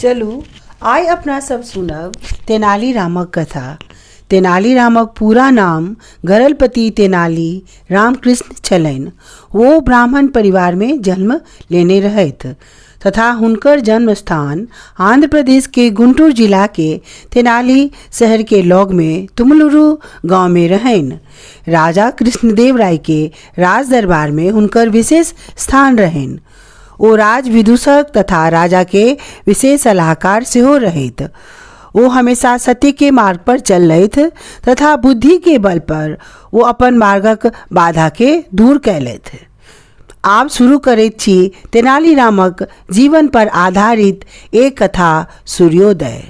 चलू आइ अपना सब सुनब तेनालीरामक कथा। तेनालीरामक पूरा नाम गरलपति तेनाली रामकृष्ण छलनि। ओ ब्राह्मण परिवारमे जन्म लेने रहथि तथा हुनकर जन्म स्थान आंध्र प्रदेश के गुंटूर जिला के तेनाली शहर के लग में तुमलुरु गांव में रहनि। राजा कृष्णदेव राय के राज दरबार में हुनकर विशेष स्थान रहनि। ओ राज विदूषक तथा राजा के विशेष सलाहकार सेहो रहथि। ओ हमेशा सत्य के मार्ग पर चललथि तथा बुद्धि के बल पर ओ अपन मार्गक बाधा के दूर कयलथि। आब शुरू करैत छी तेनालीरामक जीवन पर आधारित एक कथा सूर्योदय।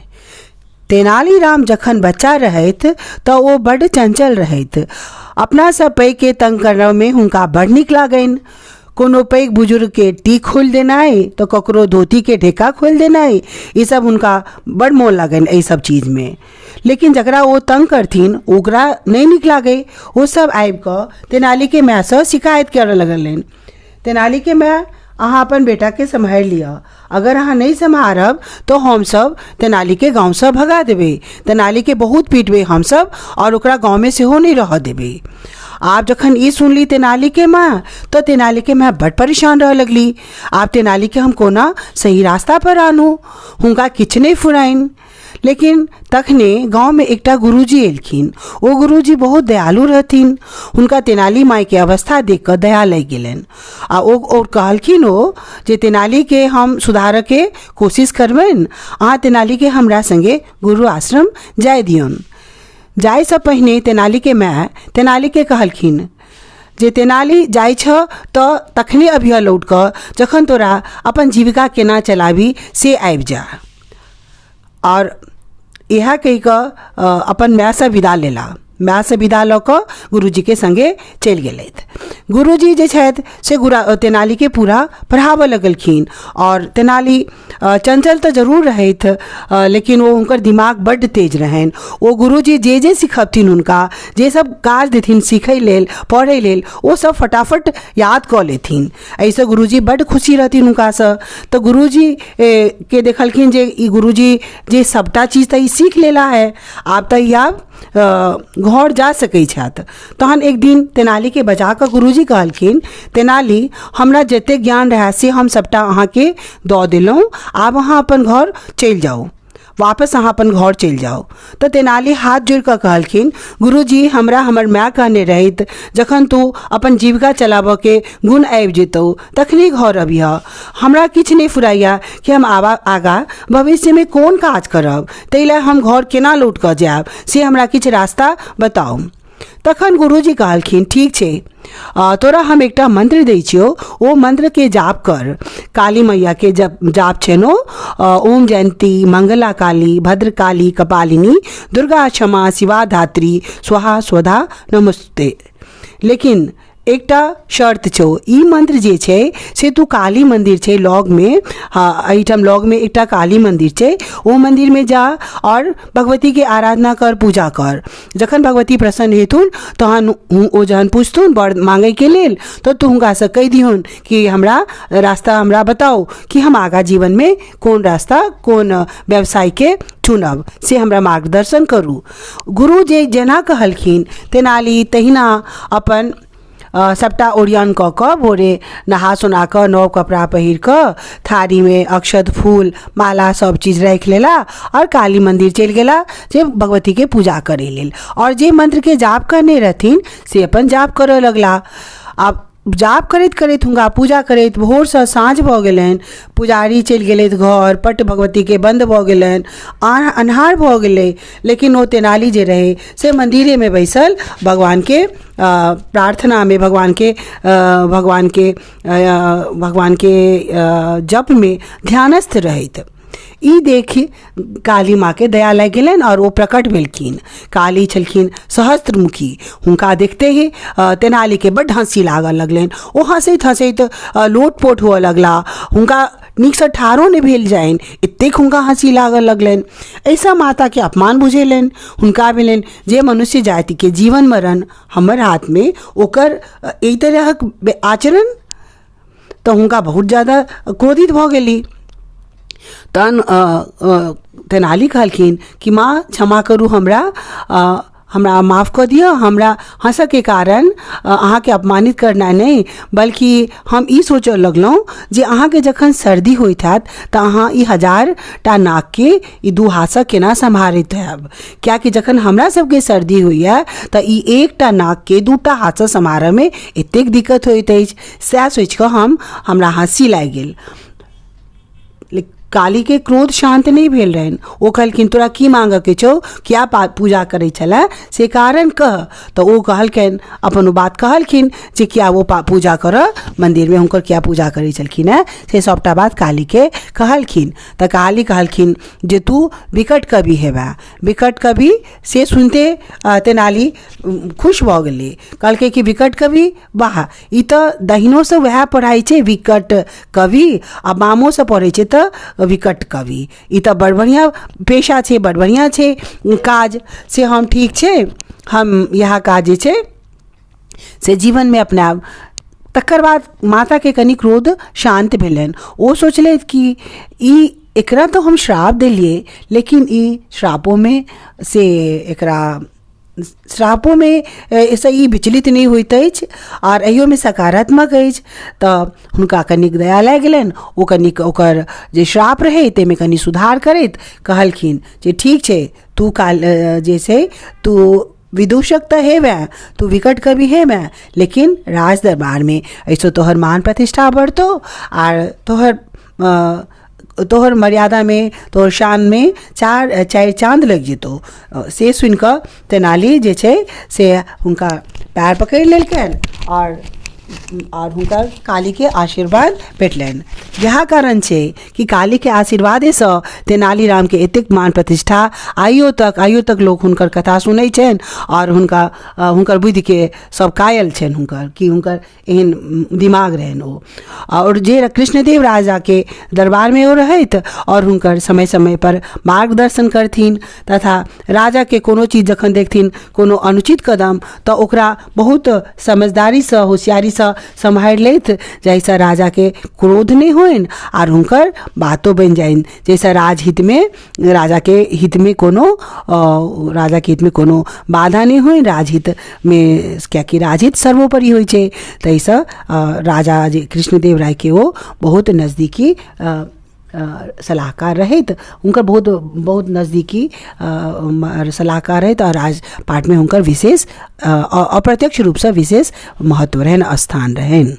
तेनालीराम जखन बच्चा रहथि तऽ ओ बड्ड चञ्चल रहथि। अपनासँ पैघके तङ्ग करऽमे हुनका बड्ड नीक लागनि। कोनो पैघ बुजुर्गके टीक खोलि देनाइ तऽ ककरो धोतीके ढेका खोलि देनाइ ई सब हुनका बड्ड मोन लागनि एहि सब चीजमे। लेकिन जकरा ओ तङ्ग करथिन ओकरा नहि नीक लागै। ओ सब आबिकऽ तेनालीके मायसँ शिकायत करऽ लगलनि। तेनालीके माय अहाँ अपन बेटाके सम्हारि लिअ। अगर अहाँ नहि सम्हारब तऽ हमसभ तेनालीके गाँवसँ भगा देबै। तेनालीके बहुत पीटबै हमसभ आओर ओकरा गाँवमे सेहो नहि रहऽ देबै। आब जखन ई सुनली तेनालीके माय तऽ तेनालीके माय बड्ड परेशान रहऽ लगली। आब तेनालीके हम कोना सही रास्तापर आनू? हुनका किछु नहि फुराइन। लेकिन तखने गाँवमे एकटा गुरुजी एलखिन। ओ गुरुजी बहुत दयालु रहथिन। हुनका तेनाली मायके अवस्था देखि कऽ दया लागि गेलनि आ ओ कहलखिन ओ जे तेनालीके हम सुधारऽके कोशिश करबनि। अहाँ तेनालीके हमरा सङ्गे गुरु आश्रम जाय दियौन। जाइसँ पहिने तेनालीके माय तेनालीके कहलखिन जे तेनाली जाइ छह तऽ तखने अबिहऽ लौट कऽ जखन तोरा अपन जीविका केना चलाबी से आबि जा। आओर इएह कहि कऽ अपन मायसँ विदा लेला। मायसँ विदा लऽ कऽ गुरुजीके सङ्गे चलि गेलथि। गुरुजी जे छथि से तेनालीके पूरा पढ़ाबऽ लगलखिन आओर तेनाली चञ्चल तऽ जरूर रहथि लेकिन ओ हुनकर दिमाग बड्ड तेज रहनि। ओ गुरुजी जे जे सिखबथिन हुनका जे सब काज देथिन सीखै लेल पढ़ै लेल ओ सब फटाफट याद कऽ लेथिन। एहिसँ गुरुजी बड्ड खुशी रहथिन हुनकासँ। तऽ गुरुजी के देखलखिन जे ई गुरुजी जे सभटा चीज तऽ ई सीख लेला हे आब तऽ ई आब घर जा सकै छथि। तहन एक दिन तेनालीके बजा कऽ गुरुजी कहलखिन तेनाली हमरा जतेक ज्ञान रहए से हम सभटा अहाँके दऽ देलहुँ आब अहाँ अपन घर चलि जाउ। वापस अहाँ अपन घर चलि जाउ। तऽ तेनाली हाथ जोड़ि कऽ कहलखिन गुरुजी हमरा हमर माय कहने रहथि जखन तू अपन जीविका चलाबऽके गुण आबि जेतौ तखने घर अबिहऽ। हमरा किछु नहि फुराइए कि हम आगाँ भविष्यमे कोन काज करब ताहि लए हम घर केना लौट कऽ जायब से हमरा किछु रास्ता बताउ। तखन गुरुजी कहलखिन ठीक छै तोरा हम एकटा मन्त्र दै छियौ ओ मन्त्रके जाप कर। काली मैयाके जाप छनि ओ ओम जयन्ती मंगला काली भद्रकाली कपालिनी दुर्गा क्षमा शिवा धात्री स्वाहा स्वधा नमस्ते। लेकिन एकटा शर्त छौ ई मन्त्र जे छै से तू काली मन्दिर छै लगमे एहिठाम लगमे एकटा काली मन्दिर छै ओ मन्दिरमे जा आओर भगवतीके आराधना कर पूजा कर। जखन भगवती प्रसन्न हेथुन तहन ओ जहन पुछथुन वर माँगैके लेल तऽ तू हुनकासँ कहि दिहुन कि हमरा रास्ता हमरा बताउ कि हम आगाँ जीवनमे कोन रास्ता कोन व्यवसायके चुनब से हमरा मार्गदर्शन करू। गुरु जे जेना कहलखिन तेनाली तहिना अपन सभटा ओरियान कऽ कऽ भोरे नहा सोना कऽ नव कपड़ा पहिर कऽ थारीमे अक्षत फूल माला सभ चीज राखि लेला आओर काली मन्दिर चलि गेला जे भगवतीके पूजा करै लेल आओर जे मन्त्रके जाप करने रहथिन से अपन जाप करऽ लगला। आब जाप करैत करैत हुनका पूजा करैत भोरसँ साँझ भऽ गेलनि। पुजारी चलि गेलथि घर पट भगवतीके बन्द भऽ गेलनि अन्हार भऽ गेलै लेकिन ओ तेनाली जे रहै से मन्दिरेमे बैसल भगवानके प्रार्थनामे भगवानके भगवानके भगवानके जपमे ध्यानस्थ रहथि। ई देखि काली माँके दया लागि गेलनि आओर ओ प्रकट भेलखिन। काली छलखिन सहस्त्रमुखी हुनका देखते ही तेनालीके बड्ड हँसी लागऽ लगलनि। ओ हँसैत हँसैत लोटपोट हुअ लगला। हुनका नीकसँ ठाढ़ो नहि भेल जानि एतेक हुनका हँसी लागऽ लगलनि। एहिसँ माताके अपमान बुझेलनि। हुनका भेलनि जे मनुष्य जातिके जीवन मरण हमर हाथमे ओकर एहि तरहक आचरण तऽ हुनका बहुत ज्यादा क्रोधित भऽ गेली। तहन तेनाली कहलखिन कि माँ क्षमा करू हमरा, हमरा माफ कऽ दिअ। हमरा हँसऽके कारण अहाँके अपमानित करनाइ नहि, बल्कि हम ई सोचऽ लगलहुँ जे अहाँके जखन सर्दी होइत हैत तऽ अहाँ ई 1000 टा नागके ई दू हाथसँ केना सम्हारैत हैब, किएकि जखन हमरा सबके सर्दी होइए तऽ ई एकटा नागके दूटा हाथसँ सम्हारऽमे एतेक दिक्कत होइत अछि। सएह सोचिकऽ हमरा हँसी लागि गेल। कालीके क्रोध शान्त नहि भेल रहनि। ओ कहलखिन, तोरा की माँगऽके छौ? किया पूजा करै छलै से कारण कह। तऽ ओ कहलखिन, अपन ओ बात कहलखिन जे किया ओ पूजा करऽ मन्दिरमे हुनकर किया पूजा करै छलखिन हेँ, से सभटा बात कालीके कहलखिन। तऽ काली कहलखिन जे तू विकट कवि हेबऽ। विकट कवि से सुनिते तेनाली खुश भऽ गेलै। कहलकै कि विकट कवि, वाह! ई तऽ दहिनोसँ वएह पढ़ाइ छै विकट कवि आ बामोसँ पढ़ै छै तऽ विकट कवि। ई तऽ बड़ बढ़िआँ पेशा छै, बड़ बढ़िआँ छै काज। से हम ठीक छै, हम इएह काज जे छै से जीवनमे अपनायब। तकर बाद माताके कनि क्रोध शान्त भेलनि। ओ सोचलथि कि ई एकरा तऽ हम श्राप देलियै, लेकिन ई श्रापोमे से एकरा श्रापोमे एहिसँ ई विचलित नहि होइत अछि आओर एहियोमे सकारात्मक अछि। तऽ हुनका कनिक दया लागि गेलनि। ओ कनिक ओकर जे श्राप रहै ताहिमे कनि सुधार करैत कहलखिन जे ठीक छै, तू काल जे छै तू विदूषक तऽ हेबे, तू विकट कवि हेबे, लेकिन राज दरबारमे एहिसँ तोहर मान प्रतिष्ठा बढ़तौ आर तोहर तोहर मर्यादामे, तोहर शानमे चारि चारि चाँद लागि जेतौ। से सुनि कऽ तेनाली जे छै से हुनका पएर पकड़ि लेलकनि आओर हुनकर कालीके आशीर्वाद भेटलनि। इएह कारण छै कि कालीके आशीर्वादेसँ तेनालीरामके एतेक मान प्रतिष्ठा आइयो तक, आइयो तक लोक हुनकर कथा सुनै छनि आओर हुनका हुनकर बुद्धिके सब कायल छनि हुनकर कि हुनकर एहन दिमाग रहनि ओ। आओर जे कृष्णदेव राजाके दरबारमे ओ रहथि आओर हुनकर समय समयपर मार्गदर्शन करथिन तथा राजाके कोनो चीज जखन देखथिन, कोनो अनुचित कदम, तऽ ओकरा बहुत समझदारीसँ, होशियारीसँ सम्हारि लैथ, जाहिसँ राजाके क्रोध नहि होइन आर हुनकर बातो बनि जाइन, जाहिसँ राजहितमे, राजाके हितमे कोनो राजाके हितमे कोनो बाधा नहि होइन राजहितमे, किएकि राजहित सर्वोपरि होइ छै। ताहिसँ राजा जे कृष्णदेव रायके ओ बहुत नजदीकी सलाहकार रहथि, हुनकर बहुत बहुत नजदीकी सलाहकार रहथि आओर राजपाटमे हुनकर विशेष, अप्रत्यक्ष रूपसँ विशेष महत्व रहनि, स्थान रहनि।